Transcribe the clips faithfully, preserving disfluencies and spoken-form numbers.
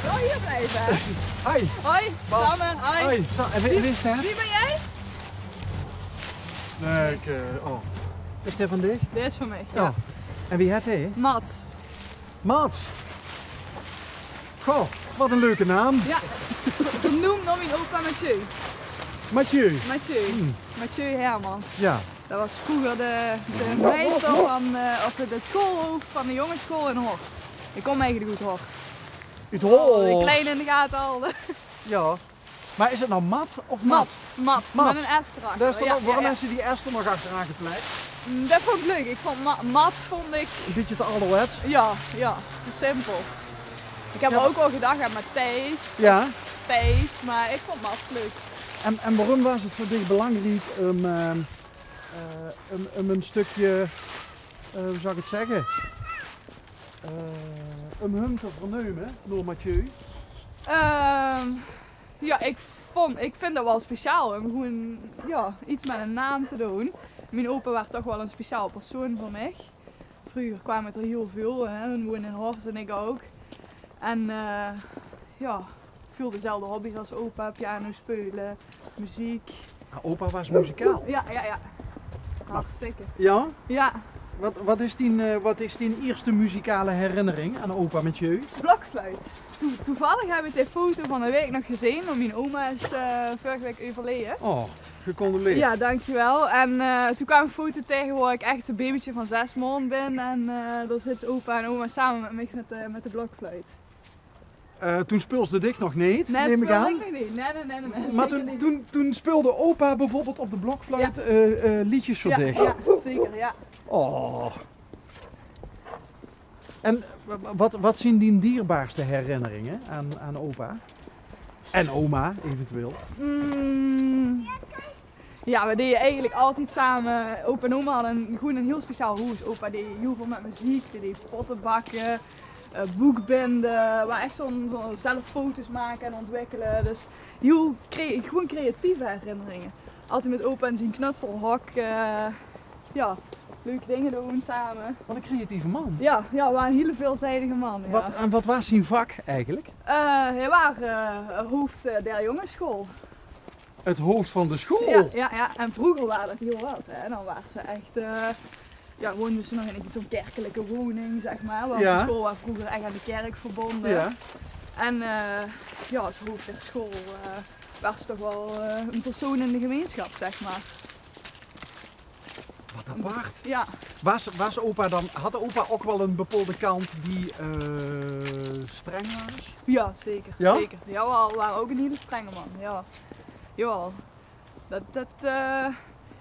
Wel hier blijven, hè? Hoi. Hoi, Bas. Sander. Hoi. Hoi, Sa-, en wie, wie is dat? Wie ben jij? Nee, ik, eh, oh. Is dit van dich? Dit is van mij, ja. Ja. En wie heet hij? Mats. Mats. Goh, wat een leuke naam. Ja, vernoemd naar mijn opa Mathieu. Mathieu. Mathieu. Hmm. Mathieu Hermans. Ja. Dat was vroeger de, de meester van, eh, of het schoolhoofd van de jongensschool in Horst. Ik kom eigenlijk uit Horst. Uit Horst. Oh, de kleine in de gaten al. Ja. Maar is het nou Mat of Mat? Mats, Mats, Mats. Met een S erachter. Dat is toch, ja, waarom, ja, ja, hebben ze die S er nog achteraan geplakt? Mm, dat vond ik leuk. Ik vond Ma-, Mats vond ik... Een beetje te ouderwets? Ja, ja, te simpel. Ik heb, ja, ook wel gedacht aan Matthijs, ja, of Thijs, maar ik vond Mats leuk. En, en waarom was het voor dich belangrijk om, ehm, eh, om, om een stukje, eh, hoe zou ik het zeggen? Eh, om hem te vernemen door Mathieu? Ehm, ja, ik vond, ik vind dat wel speciaal om gewoon, ja, iets met een naam te doen. Mijn opa was toch wel een speciaal persoon voor mij. Vroeger kwamen er heel veel, hè. We wonen in Horst en ik ook. En, eh, ja, veel dezelfde hobby's als opa, piano spelen, muziek. Ah, opa was muzikaal? Ja, ja, ja. Hartstikke. Ja? Ja. Wat, wat is die, eh, wat is die eerste muzikale herinnering aan opa Mathieu? Blokfluit. Toe-, toevallig heb ik die foto van de week nog gezien, want mijn oma is, eh, vorige week overleden. Oh, gecondoleerd. Ja, dankjewel. En, eh, toen kwam een foto tegen waar ik echt een babytje van zes maand ben. En, eh, daar zit opa en oma samen met mij met de, met de blokfluit. Eh, toen speulde dich nog niet, neem ik aan. Nee, toen speulde ik nog niet. Nee, nee, nee, nee, nee, zeker niet. Maar toen, toen, toen speulde opa bijvoorbeeld op de blokfluit, ja, eh, eh, liedjes voor dich. Ja, ja, zeker, ja. Oh. En wa-, wat, wat zijn die dierbaarste herinneringen aan, aan opa? En oma, eventueel? Mm. Ja, we deden eigenlijk altijd samen. Opa en oma hadden een, gewoon een heel speciaal hoes. Opa deed heel veel met muziek, die deed potten bakken, eh, boekbinden. We waren echt zo'n, zo'n zelf foto's maken en ontwikkelen. Dus heel cre-, gewoon creatieve herinneringen. Altijd met opa in zijn knutselhok, eh, ja, leuke dingen doen samen. Wat een creatieve man. Ja, ja, we waren een hele veelzijdige man, ja. Wat, en wat was zijn vak eigenlijk? Eh, hij was, eh, hoofd, eh, der jongensschool. Het hoofd van de school? Ja, ja, ja. En vroeger waren dat heel wat, hè. Dan waren ze echt, eh, ja, woonden ze nog in zo'n kerkelijke woning, zeg maar. Want, ja, de school was vroeger echt aan de kerk verbonden. Ja. En, eh, ja, als hoofd der school, eh, was ze toch wel, eh, een persoon in de gemeenschap, zeg maar. Wat apart. Ja. Was, was opa dan, had opa ook wel een bepaalde kant die, eh, streng was? Ja, zeker. Ja? Zeker. Jawel, we waren ook een hele strenge man. Ja. Jawel. Dat, dat, eh,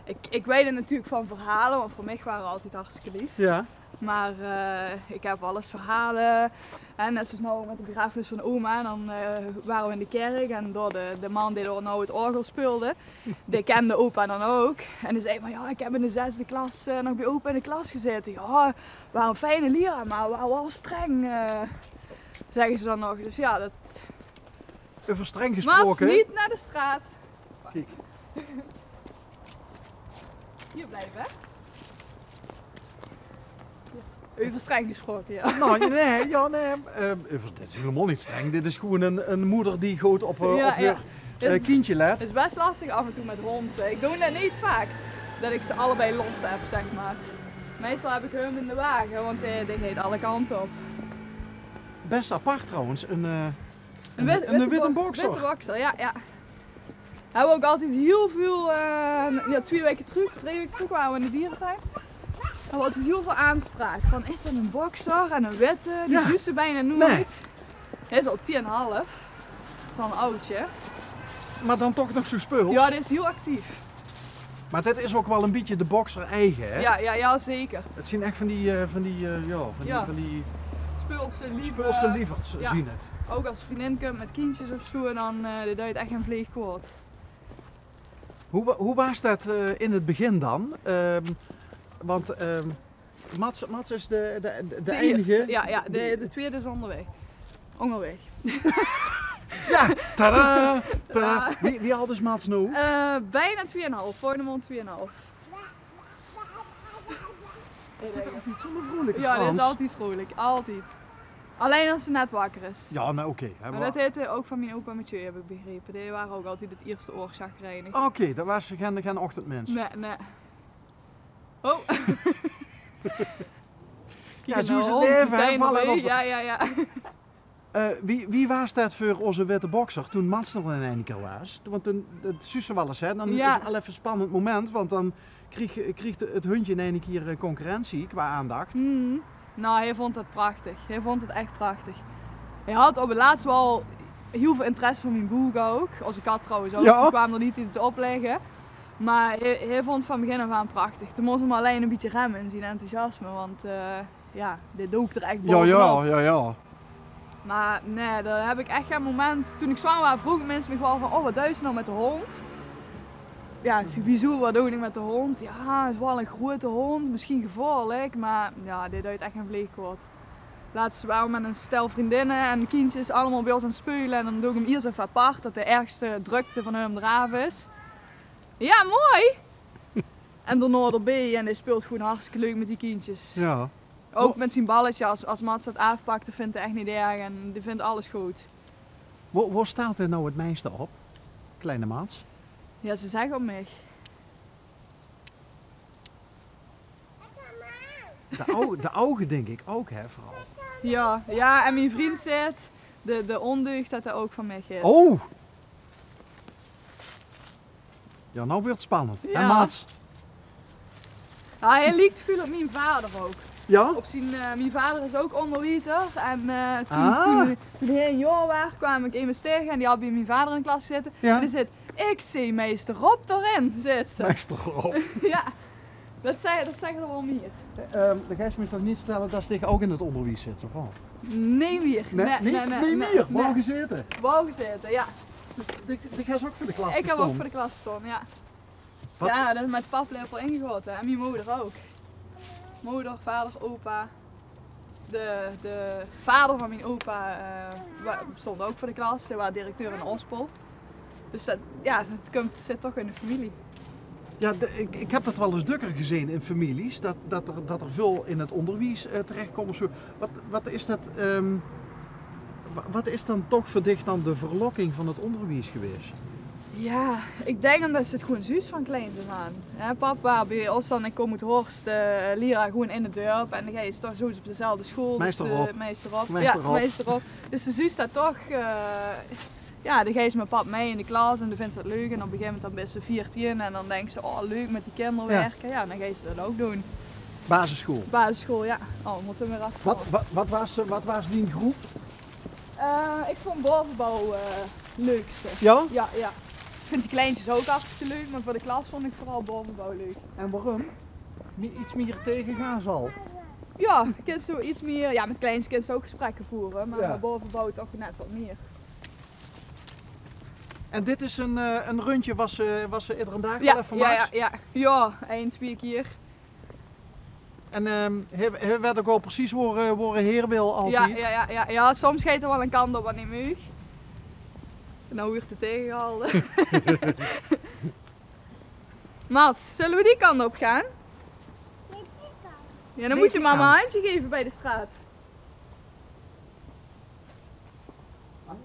ik, ik weet het natuurlijk van verhalen, want voor mij waren ze altijd hartstikke lief. Ja. Maar, eh, ik heb alles verhalen. En net zoals nou ook met de begrafenis van oma, dan, eh, waren we in de kerk en door de, de man die er nou het orgel speelde, die kende opa dan ook. En die zei van: "Ja, ik heb in de zesde klas, eh, nog bij opa in de klas gezeten. Ja, wel een fijne leraar, maar wel, wel streng, eh," zeggen ze dan nog. Dus ja, dat... Over streng gesproken. Mats, niet naar de straat. Kijk. Hier blijven, hè? Over streng gesproken, ja. Nou, nee, ja, nee. Eh, over, dit is helemaal niet streng. Dit is gewoon een, een moeder die goed op, eh, ja, op, ja, haar, eh, kindje let. Het is best lastig af en toe met hond. Ik doe dat niet vaak, dat ik ze allebei los heb, zeg maar. Meestal heb ik hem in de wagen, want hij, hij gaat alle kanten op. Best apart trouwens, een, eh, een, een, een witte, witte bo-, bokser. Witte bokser, ja, ja. Hebben we ook altijd heel veel, eh, ja, twee weken terug, drie weken terug waren we in de dierentuin. Hebben we altijd heel veel aanspraak van: "Is dat een bokser?" En een witte, die zuus ze bijna nooit. Nee. Hij is al tien en een half. Dat is al een oudje. Maar dan toch nog zo speels? Ja, die is heel actief. Maar dat is ook wel een beetje de bokser eigen, hè? Ja, ja, ja, zeker. Het zijn echt van die, eh, van die, eh, ja, van die, ja, van die speelse lieve-, speelse lieverds, ja, zien het. Ook als vriendin komt met kindjes of zo, dan, eh, die duit echt geen vleeg kwaad. Hoe wa-, hoe was dat, eh, in het begin dan? Ehm, want, ehm, Mats, Mats is de, de, de, de enige. Eerste, ja, ja, de, de tweede is onderweg. Onderweg. Ja, tada, tada. Tada. Wie, wie oud is Mats nou? Eh, bijna twee en een half, volgende maand twee en een half. Is dat altijd zo'n vrolijke Frans? Ja, dat is altijd vrolijk, altijd. Allein es ze net wakker is. Ja, nou oké, hè, maar dat heet, eh, ook van mien opa Mathieu, heb ik begrepen. Die waren ook altied het eerste oor chagrijnig. Oké, dat was gen, gen ochtendmins. Nee, nee. Oh. Ja, zo is het leven, hè, vallen en opstaan. Ja, ja, ja. Eh, wie, wie waas det veur ózze witte bokser toen Mats d'r in eine kier waas? Want dan, det zuus se waal ins, hè? Dan is het al effe ein spannend moment, want dan krieg, krieg het hundje in eine kier, eh, concurrentie qua aandacht. Nou, hij vond het prachtig. Hij vond het echt prachtig. Hij had op het laatst wel heel veel interesse voor mijn boek ook. Onze kat trouwens ook. Ja. Die kwam er niet in te opleggen. Maar hij, hij vond het van begin af aan prachtig. Toen moest hem alleen een beetje remmen in zijn enthousiasme, want, eh, ja, dit dook er echt bovenop. Ja, ja, ja. Maar nee, daar heb ik echt geen moment. Toen ik zwanger was, vroegen mensen me wel van: "Oh, wat doe je nou met de hond?" Ja, ik zeg: "Wieso, wat doe ik met de hond?" "Ja, het is wel een grote hond, misschien gevaarlijk, maar ja, dit duit echt geen vleeg kwaad." Laatst waren we met een stel vriendinnen en kindjes allemaal bij ons aan het speulen. En dan doe ik hem eerst even apart, dat de ergste drukte van hem eraf is. Ja, mooi! En daarna erbij en hij speelt gewoon hartstikke leuk met die kindjes. Ja. Ook met zijn balletje, als, als Mats dat afpakt, dat vindt hij echt niet erg en die vindt alles goed. Wo, wo stelt hij nou het meeste op? Kleine Mats? Ja, ze zeggen op mij. De ogen, de ogen denk ik ook, hè, vooral. Ja, ja, en mijn vriend zegt, de, de ondeugd, dat hij ook van mij is. Oh! Ja, nou wordt het spannend. Hè, Mats? Ja, hij lijkt veel op mijn vader ook. Ja? Op zijn, eh, mijn vader is ook onderwijzer. En, eh, toen, toen, toen hij een jaar was, kwam ik iemand tegen en die had bij mijn vader in de klas gezeten. Ja. En die zegt: "Ik zie meester Rob erin," zegt ze. Meester Rob. Ja, dat zei, dat zeggen er wel meer. Eh, ehm, dan geis se me toch niet vertellen dat ze ook in het onderwijs zit, of wel? Nee, meer. Nee, nee, nee, nee, nee. Wel gezeten? Wel gezeten, ja. Dus die, die geis ook voor de klas staan? Ik heb ook voor de klas staan, ja. Ja, dat is met paplepel ingegoten, hè. En mijn moeder ook. Moeder, vader, opa. De, de vader van mijn opa, eh, wa-, stond ook voor de klas. Hij was directeur in Ospel. Dus dat, ja, het komt, zit toch in de familie. Ja, de, ik, ik heb dat wel eens dukker gezien in families, dat, dat er, dat er veel in het onderwijs, eh, terechtkomt of zo. Wat, wat is dat, ehm, wa-, wat is dan toch voor dich dan de verlokking van het onderwijs geweest? Ja, ik denk omdat ze het gewoon zuus van kleins af aan. Hè, pap waar bij ons dan, ik kom uit Horst, eh, leraar gewoon in het dorp. En dan ga je toch zo op dezelfde school. Meester Rob. Dus, eh, meester Rob. Ja, meester Rob. Dus ze zuus dat toch, eh, ja, dan geis se met pap mee in de klas en dan vindt ze dat leuk. En op een gegeven moment dan bent ze veertien en dan denkt ze: "Oh, leuk met die kinderen werken." Ja, dan geis se dat ook doen. Basisschool? Basisschool, ja. Oh, we moeten weer af. Wat, wat, wat was, eh, wat was die groep? Eh, ik vond bovenbouw, eh, leukste. Ja? Ja, ja. Ik vind die kleintjes ook hartstikke leuk, maar voor de klas vond ik vooral bovenbouw leuk. En waarom? Mie-, iets meer tegengaan zal? Ja, ik kan zo iets meer, ja, met kleintjes kan ze ook gesprekken voeren, maar met bovenbouw toch net wat meer. En dit is een, eh, een rondje wat ze, wat ze iedere dag wel even maakt? Ja, ja, ja. Ja, één, twee keer. En, ehm, hij, hij weet ook wel precies waar, eh, waar hij heen wil altijd. Ja, ja, ja, ja. Ja, soms gaat er wel een kant op wat niet mag. En dan wordt hij tegengehouden. Mats, zullen we die kant op gaan? Ja, dan moet je mama een handje geven bij de straat.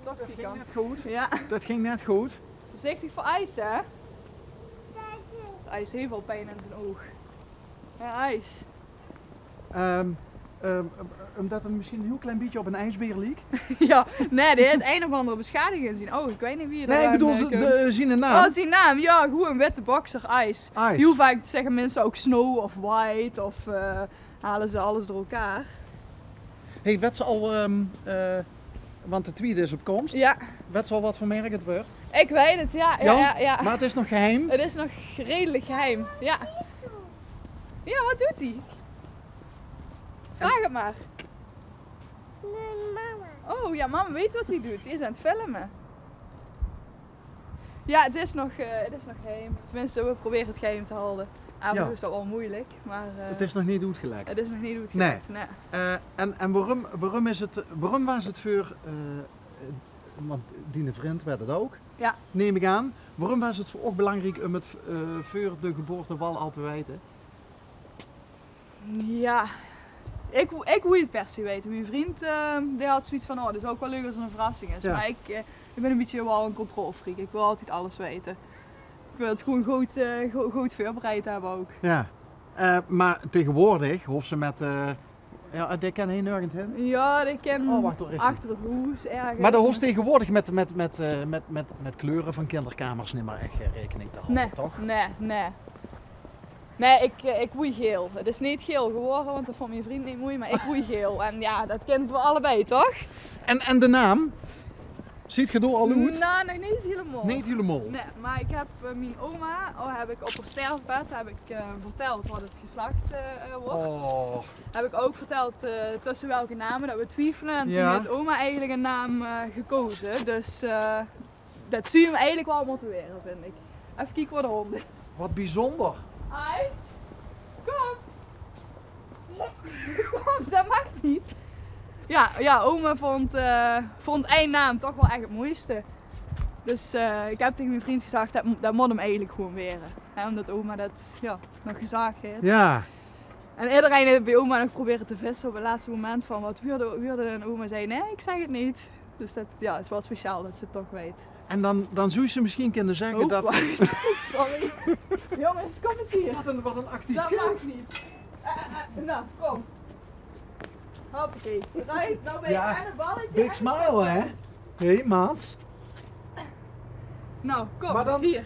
Toch die kant. Dat ging net goed. Ja. Dat ging net goed. Voorzichtig voor ijs, hè? Hij heeft heel veel pijn in zijn oog. Ja, ijs. Ehm, ehm, omdat er misschien een heel klein beetje op een ijsbeer liek. Ja, nee, die heeft een of andere beschadiging in zijn oog. Ik weet niet wie je... Nee, ik bedoel, eh, zien naam. Oh, zijn naam. Ja, gewoon witte bokser, ijs. Ijs. Heel vaak zeggen mensen ook snow of white of, eh, halen ze alles door elkaar. Hey, wets se al, ehm, eh, want de twiede is op komst. Ja. Wets se al wat voor merk het wordt? Ik weet het, ja, ja, ja, ja. Maar het is nog geheim? Het is nog redelijk geheim, ja. Ja, wat doet hij? Vraag het maar. Nee, mama. Oh ja, mama weet wat hij doet. Die is aan het filmen. Ja, het is nog, eh, het is nog geheim. Tenminste, we proberen het geheim te houden. Af en toe is dat wel moeilijk, maar, eh, het is nog niet oetgelekt. Het is nog niet oetgelekt, nee. Eh, en, en waarom, waarom is het, waarom was het voor, eh, want dien vriend weet het ook, ja, neem ik aan. Waarom was het voor oog belangrijk om het, eh, voor de geboorte wel al te weten? Ja, Ik, wo- ik woei 't per se weite. Mien vriend, eh, dae had zoeiets van: "Oh, dit is ouch waal leuk es 't 'n verrassing is." Jao. Mer ik, eh, ik bin 'n bietje waal 'n controlfreak. Ik wil altied alles weite. Ik wil 't gewoen good, eh, go- good veurbereid höbbe ouch. Jao. Eh, mer taegewoordig hoof ze mit, eh, jao, dae kin hie nörges hin. Jao, dae kin achter 't hoes örges. Mer de hoof taegewoordig mit, mit, mit, eh, mit, mit, mit kleure van kinderkamers neet mier ech, eh, raekening te haoje, toch? Nae, nae. Nae, ik, eh, ik woei geel. 't Is neet geel gewore, want det vónd mien vriend neet moei, mer ik woei geel. En jao, det kin veur allebei, toch? En, en de naam? Zeet geer dao al oet? Nou, nog neet hielemaol. Neet hielemaol? Nae, mer ik heb, eh, mien oma, oh, heb ik op 't sterfbed, heb ik, eh, verteld wat 't geslach, eh, eh, woort. Oh. Heb ik ouch verteld, eh, tösse welke name det we twiefele. En toen haet oma eigelik 'n naam, eh, gekoze. Dus, eh, det zów 'm eigelik waal mótte waere, vind ik. Effe kieke wo de hóndj is. Wat biezónder. Ice, kom. Kom, det maag neet. Jao, jao, oma vónd, eh, vónd ein naam toch waal ech 't moeiste. Dus, eh, ik heb taege mien vriend gezag: "Det, det mót 'm eigelik gewoen waere." Hè, ómdet oma det, jao, nog gezag haet. Jao. En ederein haet bie oma nog probere te visse op 't letste moment van: "Wat wuurde, wuurde?" En oma zag: "Nae, ik zeg 't neet." Dus det, jao, is waal speciaal det ze 't toch weit. En dan, dan zów ze misschien kinne zegge det... Wach, sorry. Jónges, kom ens hie. Wat 'n, wat 'n actief kind. Det maag neet. Eh, eh, eh, nou, kom. Hoppakee. D'roet. Nou bin je en 'n balletje en 'n smile, hè? Hé, Mats. Nou, kom, mer dan, hie.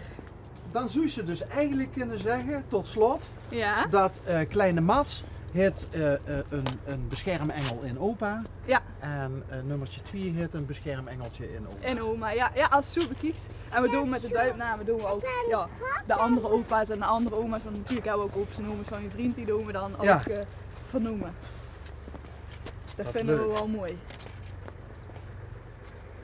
Dan zów ze dus eigelik kinne zegge, tot slot, jao, det, eh, kleine Mats haet, eh, eh, 'n, 'n beschermengel in opa. Jao. En, eh, nummertje twie haet 'n beschermengeltje in oma. In oma, jao, jao, es se 't zoe bekieks. En we doon mit de duipname doon we ouch, jao, de anger opa's en de anger oma's. Want natuurlik hebbe we ouch opa's en oma's van mien vriend, die doon we dan ouch, eh, vernome. Det vinje we waal moei.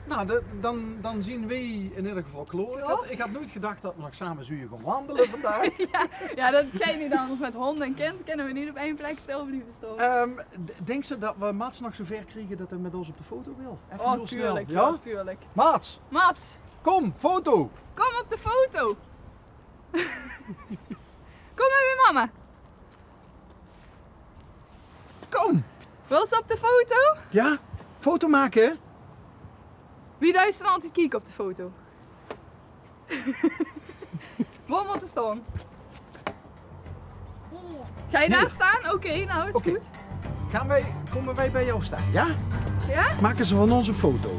Nou, de- dan, dan zien weej in eder geval klaor. Ik had, ik had noeit gedach det we nog same zouwe gaon wandele vandaag. Jao, jao, det geit neet anders. Mit hóndj en kind kinne we neet op ein plek stil blieve staon. Ehm, d- dinks se det we Mats nog zoe wied kriege det hae mit ós op de foto wil? Effe hieël snel. Oh, tuurlik, jao? Jao, tuurlik. Mats! Mats! Kom, foto! Kom op de foto! Kom mer bie mama. Kom! Wils se op de foto? Jao, foto make. Wie duis se dan altied kieke op de foto? Wo mót 'r staon? Hie. Gaon se dao staon? Oké, nou is good. Gaon weej, kómme weej bie dich staon, jao? Jao? Make ze van ós 'n foto.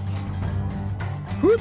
Good?